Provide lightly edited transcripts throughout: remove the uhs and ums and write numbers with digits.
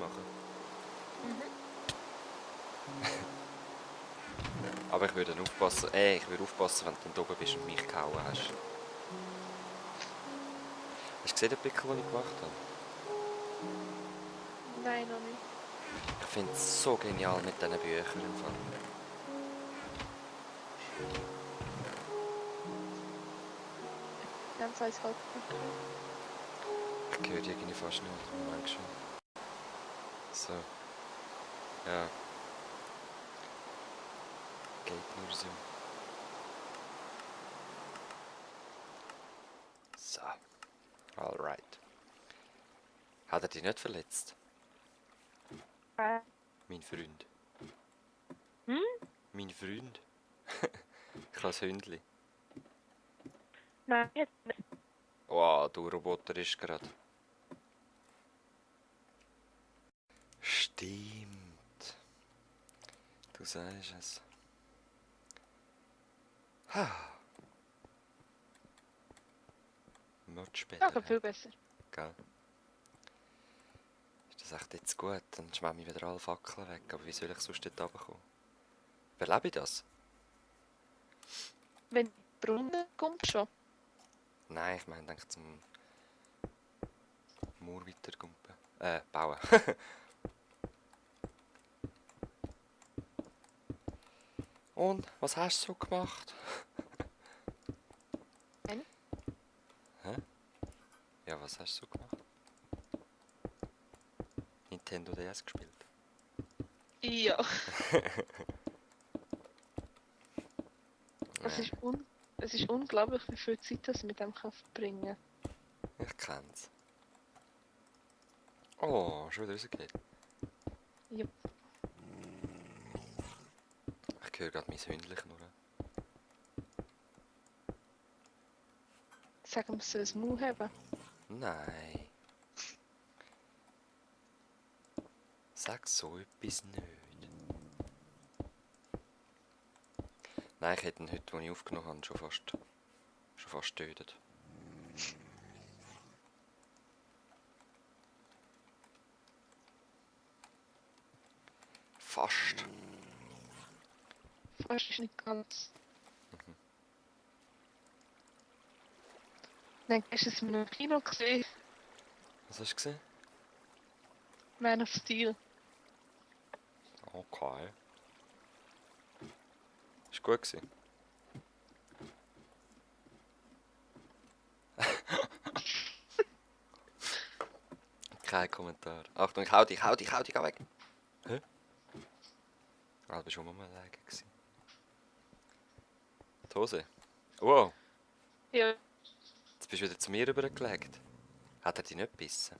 machen. Mhm. Aber ich würde aufpassen, ich würde aufpassen, wenn du dann oben bist und mich gehauen hast. Hast du gesehen, den Pickel, den ich gemacht habe? Nein, noch nicht. Ich finde es so genial mit diesen Büchern im Fall. Ganz eins halt nicht. Ich höre die irgendwie fast nicht. Moment schon. So. Ja. Geht nur so. So. Alright. Hat er dich nicht verletzt? Mein Freund. Hm? Mein Freund? Ich habe ein Hündli. Nein, jetzt nicht. Wow, du Roboter ist gerade. Stimmt. Du sagst es. Ha. Much Ja, better. viel besser. Gell? Ist das echt jetzt gut? Dann schwemme ich wieder alle Fackeln weg. Aber wie soll ich sonst dort runterkommen? Überlebe ich das? Wenn die Brunnen kommt schon. Nein, ich meine, denke zum Mauer weitergumpen. Bauen. Und, was hast du so gemacht? Nein. Hä? Ja, was hast du so gemacht? Nintendo DS gespielt? Ja. Ja, Es ist unglaublich, wie viel Zeit das mit dem kann verbringen. ich kenn's. Oh, schon wieder rausgeht. Ja. Ich höre gerade mein Hündchen knurren. Sagen wir, es soll ein Mau haben. Nein. Sag so etwas nicht. Nein, ich hätte ihn heute, als ich aufgenommen habe, schon fast getötet. Fast. Fast ist nicht ganz. Dann hast du es in einem Kino gesehen. Was hast du gesehen? Man of Steel. Okay. Ist gut gewesen. Kein Kommentar. Achtung, ich hau dich, geh weg. Hä? Ah, du bist schon mal alleine gewesen. Die Hose. Wow, Ja. jetzt bist du wieder zu mir rübergelegt. Hat er dich nicht gebissen?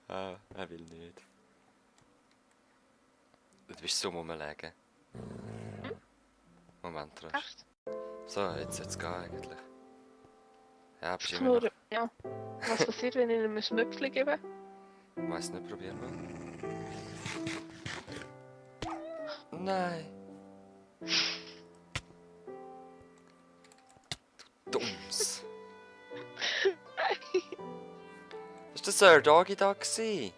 Ah, er will nicht. Du bist so rumlegen. Moment, Rasch. Echt? So, jetzt soll es gehen eigentlich. Ja, bist Das immer noch... Knurren. Ja. Was passiert, wenn ich ihm ein Schnüpfchen gebe? Ich weiss nicht, probier mal. Nein. Du Dumms. Das war der Sir Doggy da gewesen.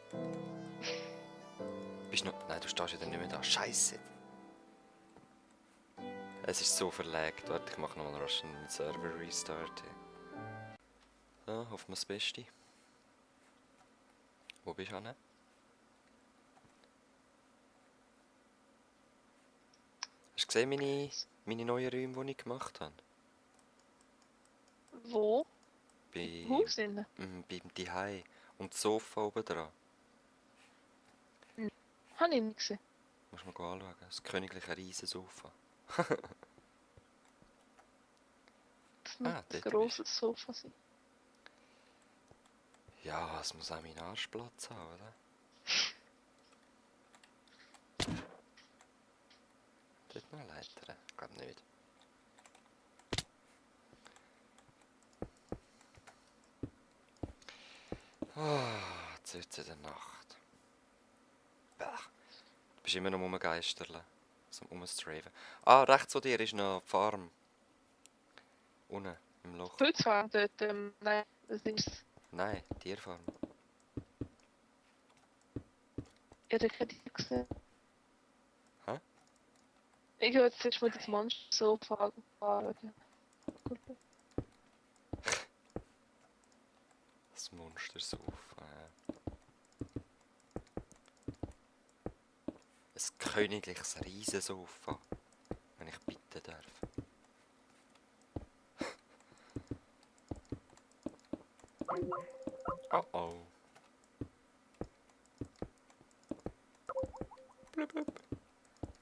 Bist du noch... Nein, du stehst wieder nicht mehr da. Scheiße. Es ist so verlegt. Warte, ich mache nochmal rasch einen Server-Restart. So, hoffen wir das Beste. Wo bist du hin? Hast du gesehen, meine neuen Räume, die ich gemacht habe? Wo? Bei, Wo sind wir? beim Zuhause. Und das Sofa oben dran. Habe ich nicht gesehen. Musst du mal anschauen. Das königliche Riesensofa. Das muss Ah, ein dort grosses Sofa sein. Ja, es muss auch meinen Arschplatz haben, oder? Dort noch eine Leiter? Ich glaube nicht. Ah, jetzt wird es in der Nacht. Du bist immer noch rumgeisterle. So rumstraven. Ah, rechts von dir ist noch die Farm. Unten, im Loch. Pilzfarm dort, nein, das ist Nein, Tierfarm. Erika die gesehen. Hä? Ich habe jetzt erst mal das Monster so gefahren. Das Monster so auf. Ein königliches Riesensofa. Wenn ich bitten darf. Oh oh. Blub, blub.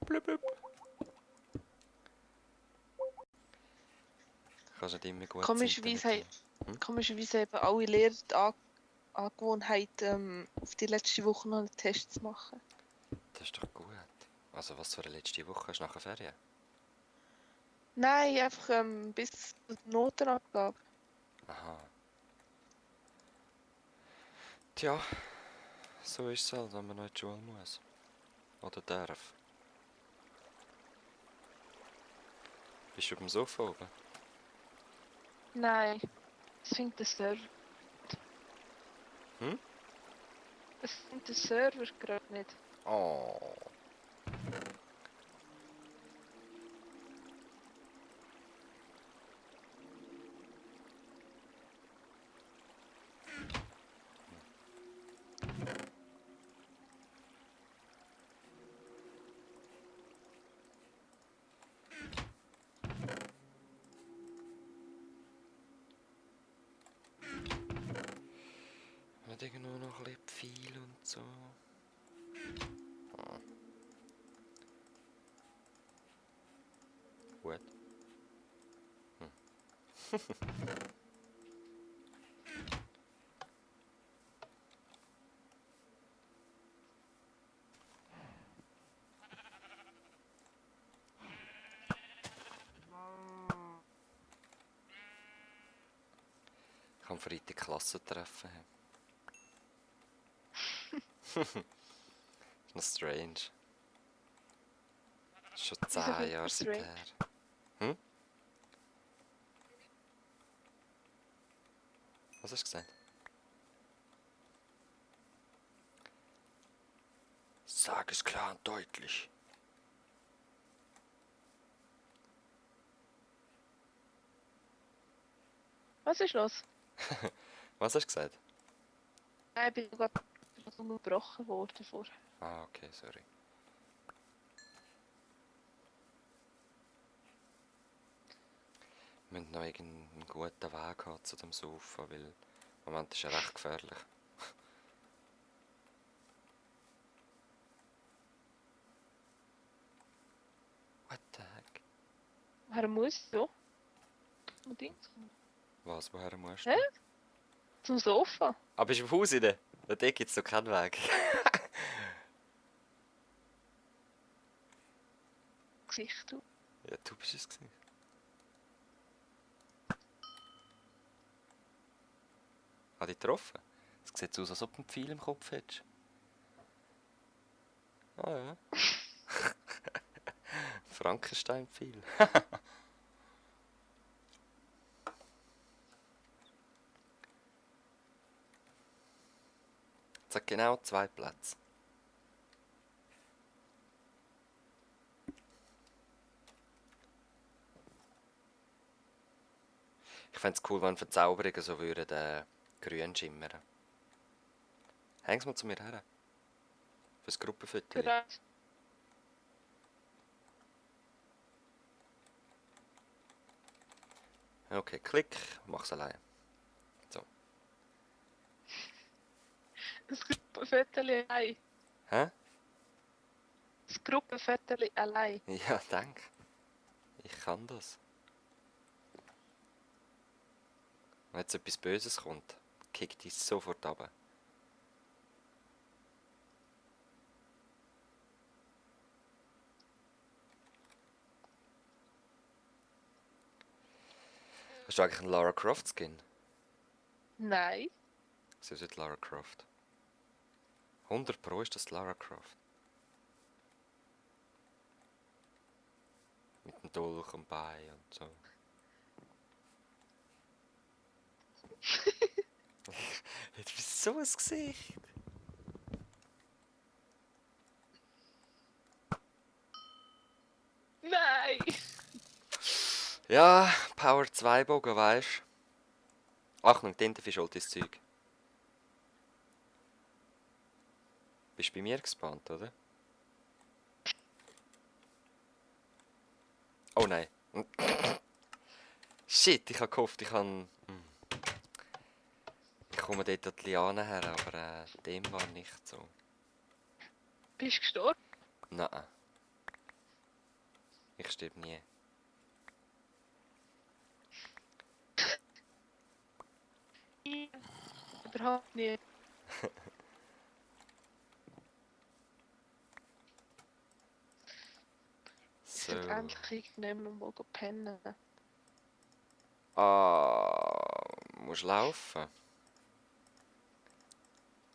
Blub, blub. Kannst nicht immer gut Komischerweise Hm? komischerweise haben alle Lehrer die Angewohnheit, auf die letzte Woche noch einen Test zu machen. Das ist doch gut. Also was für eine letzte Woche hast du nach der Ferien? Nein, einfach bis zur Notenabgabe. Aha. Tja, so ist es halt, wenn man noch in die Schule muss. Oder darf. Bist du auf dem Sofa oben? Nein, es findet der Server. Hm? Es findet der Server gerade nicht. Oh. Hat irgendwo noch ein bisschen Pfeil und so. Hm. Gut. Ich kann Freitag Klassentreffen haben. Das ist noch strange. Das ist schon Wieso 10 findest du Jahre das seither. strange? Hm? Was hast du gesagt? Sag es klar und deutlich. Was ist los? Was hast du gesagt? Nein, ich bin gerade unterbrochen worden vorher. Ah, okay, sorry. Wir müssen noch einen guten Weg haben zu dem Sofa, weil im Moment ist er recht gefährlich. What the heck? Wer muss so? Unbedingt. Was, woher musst du? Hä? Zum Sofa? Ah, bist du im Haus rein? Da gibt es doch keinen Weg. Gesicht du. Ja, du bist es gewesen. Hat dich getroffen? Es sieht so aus, als ob du einen Pfeil im Kopf hättest. Ah ja. Frankenstein-Pfeil. Es hat genau 2 Plätze. Ich fände es cool, wenn Verzauberungen so würden grün schimmern. Häng's mal zu mir her. Fürs Gruppenfoto. Gerade. Okay, klick, mach's allein. So. Das Gruppenfoto allein. Hä? Das Gruppenfoto allein. Ja, danke. Ich kann das. Wenn jetzt etwas Böses kommt, kickt die sofort runter. Hast du eigentlich einen Lara Croft Skin? Nein. Sie ist nicht Lara Croft. 100 Pro ist das Lara Croft. Dolch und Bein und so. Jetzt bist du so ein Gesicht. Nein! Ja, Power 2 Bogen, weisst du? Achtung, Tintenfisch holt dein Zeug. Bist du bei mir gespannt, oder? Oh nein. Shit, ich hab gehofft, ich kann. Ich komme dort an die Liane her, aber dem war nicht so. Bist du gestorben? Nein. Ich sterbe nie. Ja. Überhaupt nicht. Ich So. sollte endlich irgendwann mal pennen. Musst laufen.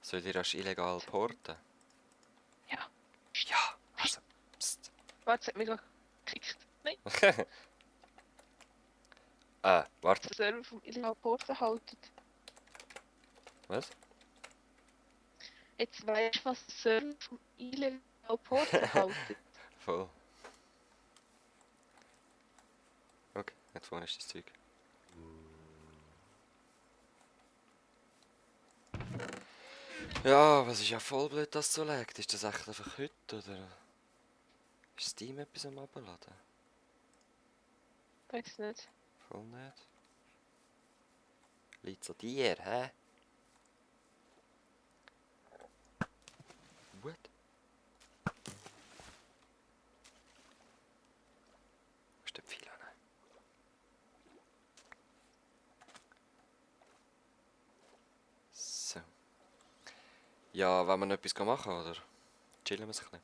Soll ich rasch illegal porten? Ja. Ja, also. Psst. Warte, es hat mich gerade gekickt. Nein, Warte. der Server vom Illegal Porten haltet. Was? Jetzt weißt du, was der Server vom Illegal Porten haltet. Voll. Okay, jetzt vorne ist das Zeug. Ja, was ist ja voll blöd, dass so legt. Ist das echt einfach heute, oder? Ist Steam etwas am Abladen? Weiß nicht. Voll nicht. Liegt's an dir, hä? What? Wo ist der Pfeil an? So. Ja, wollen wir noch etwas machen, oder? Chillen wir ein bisschen?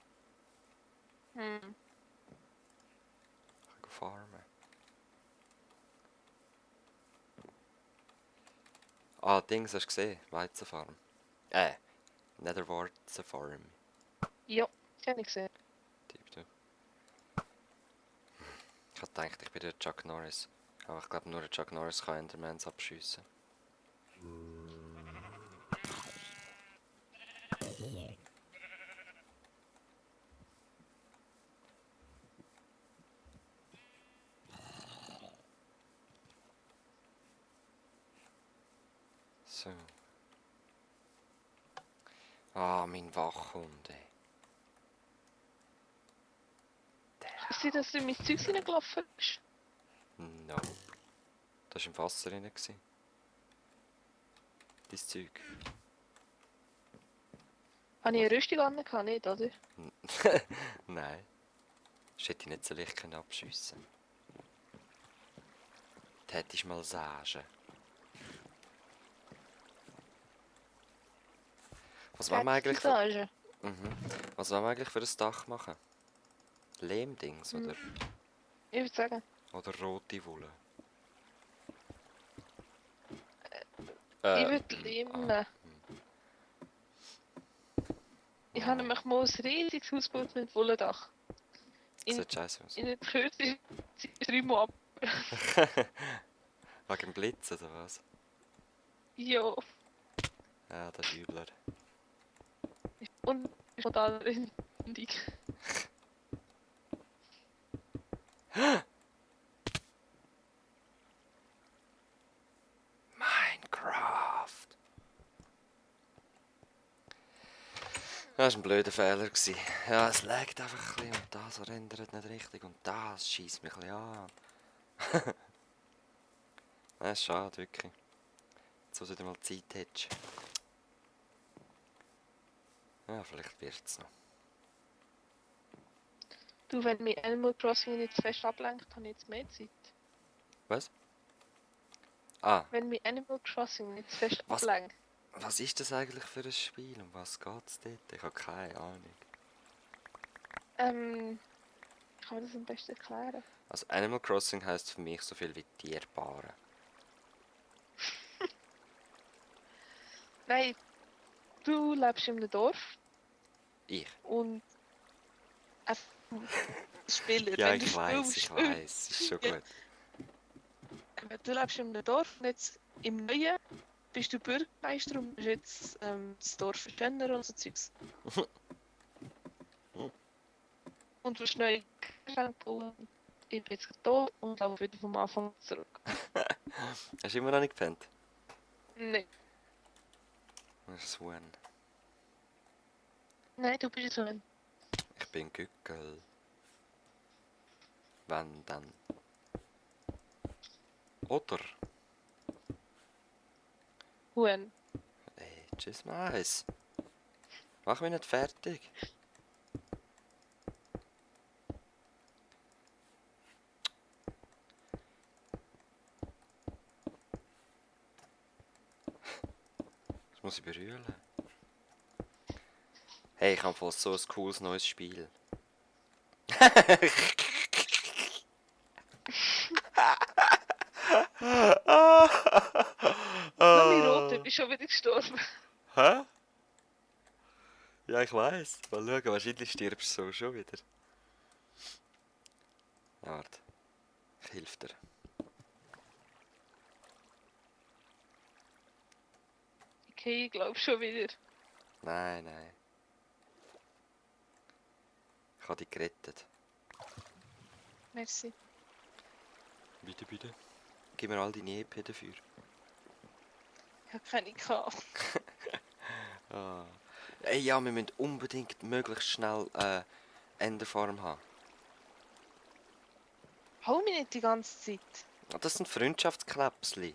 Hm. Ich kann farmen. Ah, Dings, hast du gesehen? Weizenfarm. Netherwarzenfarm. Ja, das habe ich gesehen. Tipptopp. Ich hab gedacht, ich bin der Chuck Norris. Aber ich glaube, nur der Chuck Norris kann Endermans abschiessen. So. Ah, mein Wachhund, ey. Ist sie, dass du in mein Zeug reingelaufen bist? Nope. Das war im Wasser drin. Dein Zeug. Habe ich eine Rüstung an? Nicht, oder? Nein. Das hätte ich nicht so leicht abschiessen können. Das hättest du mal sagen. Was wollen wir eigentlich für... Visage. Was wollen wir eigentlich für ein Dach machen? Lehmdings, oder? Ich würde sagen, Oder rote Wolle? ich würde nehmen. Ich habe nämlich mal ein riesiges Haus gebaut mit Wollendach. Sieht scheiße aus. In der Kürze sind 3 Mal ab. Wegen dem Blitz, oder was? Ja, Ja, das ist übler. und ich bin da rindig. Minecraft! Das war ein blöder Fehler. Ja, es laggt einfach ein bisschen und das rendert nicht richtig und das schießt mich ein bisschen an. Das ist schade, wirklich. Jetzt, wo du mal Zeit hättest. Ja, vielleicht wird es noch. Du, wenn mich Animal Crossing nicht zu fest ablenkt, habe ich jetzt mehr Zeit. Was? Ah, Wenn mich Animal Crossing nicht zu fest Was? ablenkt. was ist das eigentlich für ein Spiel? Um was geht's dort? Ich habe keine Ahnung. Ich kann das am besten erklären. Also Animal Crossing heisst für mich so viel wie Tierbare. Nein, du lebst in einem Dorf Ich? und Spieler. Ja, Wenn du ich weiß, spielst, ist schon Ja. gut. Du lebst in einem Dorf und jetzt im Neuen bist du Bürgermeister und musst jetzt das Dorf verständigen und so Zeugs. Und du hast neue Geschenke bauen. Ich bin jetzt da und laufe wieder vom Anfang zurück. Hast du immer noch nicht gepennt? Nein. Das ist Huhn. Nein, du bist so ein Ich bin Gückel. Wenn dann. Oder? Huhn. Ey, tschüss, Mais. Mach mich nicht fertig. Das muss ich berühren. Hey, ich habe voll so ein cooles neues Spiel. Mami Rote, bist schon wieder gestorben. Hä? Ja, ich weiß. Mal schauen, wahrscheinlich stirbst du so schon wieder. Ja, warte. Ich helfe dir. Okay, ich glaube schon wieder. Nein, nein. Ich habe dich gerettet. Merci. Bitte, bitte. Gib mir all deine EP dafür. Ich habe keine gehabt. Ah. Ey, ja, wir müssen unbedingt möglichst schnell Enderfarm haben. Hau mich nicht die ganze Zeit. Ah, das sind Freundschaftskläpsli.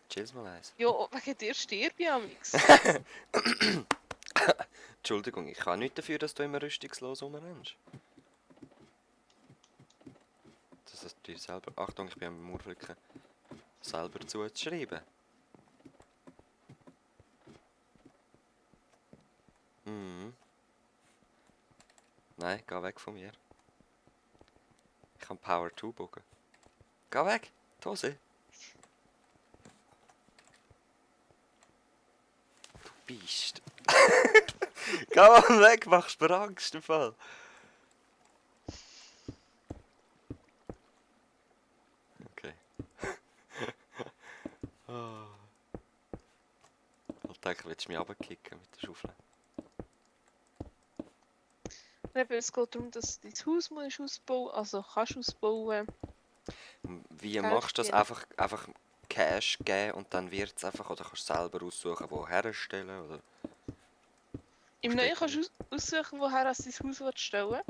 Chill's mal eins. Ja, wegen dir sterbe ich amix. Entschuldigung, ich kann nicht dafür, dass du immer rüstungslos rumrennst. Das hast du dir selber... Achtung, ich bin am Murflicken. Selber zuzuschreiben. Mhm. Nein, geh weg von mir. Ich kann Power 2 bogen. Geh weg, die Hose. Du bist. Geh mal weg, machst mir Angst im Fall. Okay. Ah. Ich dachte, willst du mich runterkicken mit der Schaufel? Es geht darum, dass du dein Haus musst ausbauen, also kannst ausbauen. Wie Geld machst du das? verdienen. Einfach Cash geben und dann wird es einfach, oder kannst du selber aussuchen, wo herstellen, oder? Im Steht Neuen kannst du aussuchen, woher du dein Haus stellen willst.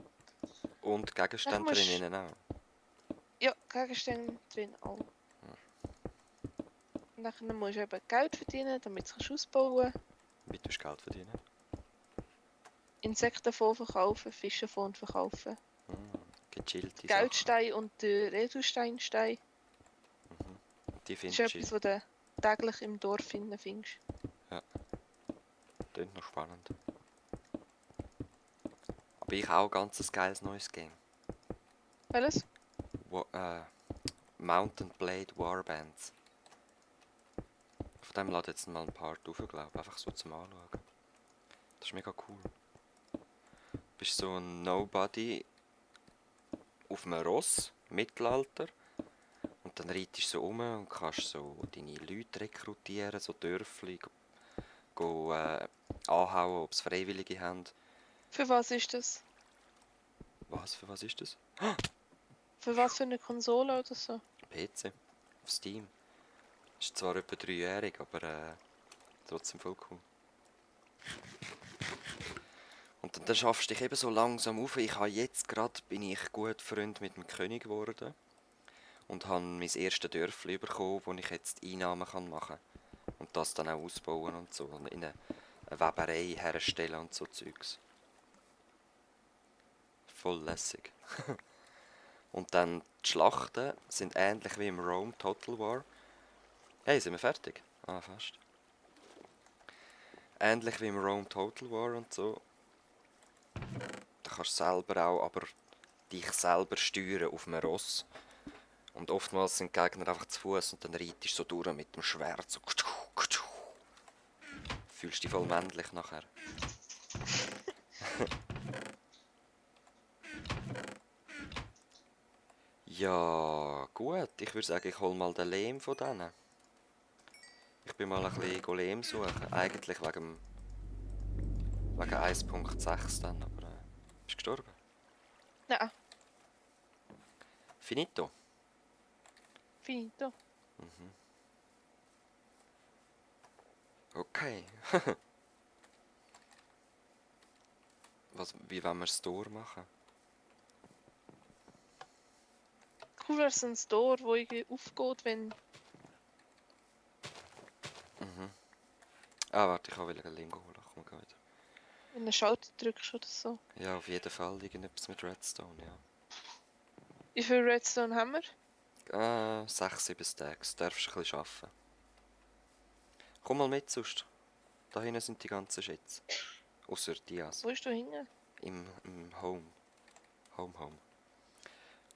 Und Gegenstände musst- drinnen auch. Ja, Gegenstände drin auch. Und dann musst du eben Geld verdienen, damit du ausbauen kannst. Wie tust du Geld verdienen? Insekten verkaufen, Fische verkaufen. Gechillte Sachen. Geldstein und der Edelsteinstein. Die Das ist findest du. etwas, was du täglich im Dorf findest. Klingt noch spannend. Aber ich auch ganz ein geiles neues Game. Welches? Mountain Blade Warbands. Auf dem lade jetzt mal ein paar auf, glaube ich. Einfach so zum Anschauen. Das ist mega cool. Du bist so ein Nobody auf einem Ross, Mittelalter. Und dann reitest du so um und kannst so deine Leute rekrutieren, so Dörfli, anhauen, ob sie Freiwillige haben. Für was ist das? Was, für was ist das? Für was für eine Konsole oder so? PC. Auf Steam. Ist zwar etwa 3-jährig, aber trotzdem voll cool. Und dann schaffst du dich eben so langsam auf. Ich habe jetzt gerade, bin ich gut Freund mit dem König geworden. Und habe mein erstes Dörfli bekommen, wo ich jetzt Einnahmen machen kann. Und das dann auch ausbauen und so. Und in eine Weberei herstellen und so Zeugs. Voll lässig. Und dann die Schlachten sind ähnlich wie im Rome Total War. Hey, sind wir fertig? Ah, fast. Ähnlich wie im Rome Total War und so. Da kannst du selber auch, aber dich selber steuern auf einem Ross. Und oftmals sind die Gegner einfach zu Fuß und dann reitest du so durch mit dem Schwert. So. Fühlst dich voll männlich nachher. Ja, gut. Ich würde sagen, ich hole mal den Lehm von denen. Ich bin mal ein bisschen Lehm suchen. Eigentlich wegen 1.6 dann, aber bist du gestorben? Nein, Finito. finito. Okay. Wie wollen wir das Tor machen? Cool wäre so ein Store, wo irgendwie aufgeht, wenn... Ah, warte, ich wollte einen Lehm holen. Komm, geh wieder. wenn du einen Schalter drückst oder so. Ja, auf jeden Fall irgendetwas mit Redstone, ja. Wie viel Redstone haben wir? 6, 7 Stacks. Darfst du ein bisschen arbeiten. Komm mal mit, sonst. Da hinten sind die ganzen Schätze. Außer Dias. Wo bist du hinten? Im Home. Home.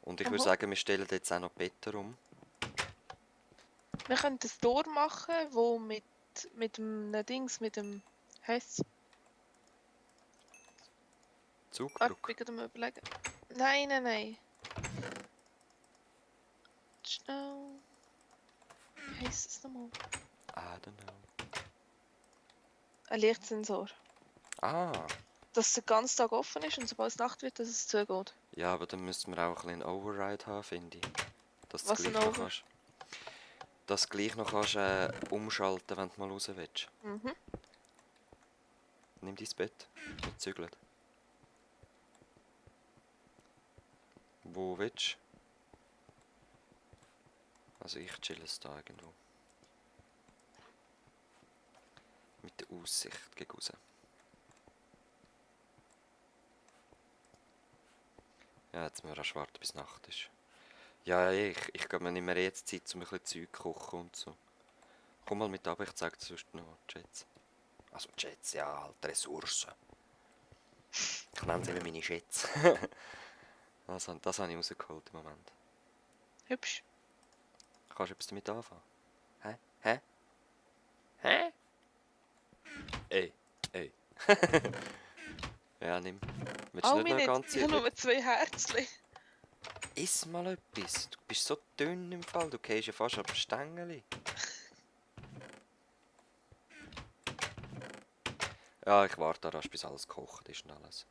Und ich Am würde Ho- sagen, wir stellen jetzt auch noch Betten um. Wir können ein Store machen, wo mit dem Dings, mit dem... Heißt Zugbrücke. ich kann mir überlegen. Nein. Schnell. Wie heisst es nochmal? I don't know. Ein Lichtsensor. Ah, Dass es den ganzen Tag offen ist und sobald es Nacht wird, dass es zugeht. ja, aber dann müssten wir auch ein bisschen einen Override haben, finde ich. Dass du Was gleich ein noch Over? kannst. Dass du gleich noch kannst, umschalten, wenn du mal raus willst. Mhm. Nimm dein Bett. Wir zügeln. Wo willst du? Also ich chill es da irgendwo. Mit der Aussicht gegen raus. Ja, jetzt müssen wir erst warten, bis Nacht ist. Ja, ich glaube, wir nehmen jetzt Zeit, um ein bisschen Zeug zu kochen und so. Komm mal mit ab, ich zeig dir sonst noch Jets. Also Jets, ja, halt Ressourcen. Ich nenne sie immer meine Schätze. Das habe ich rausgeholt im Moment. Hübsch. Kannst du etwas damit anfangen? Hä? Ey. Ja, nimm. Willst du Auch nicht noch mir eine nicht. Ich ganze... habe nur 2 Herzchen. Iss mal etwas. Du bist so dünn im Fall. Du gehst ja fast ab dem Stängeli. Ja, ich warte da, bis alles gekocht ist und alles.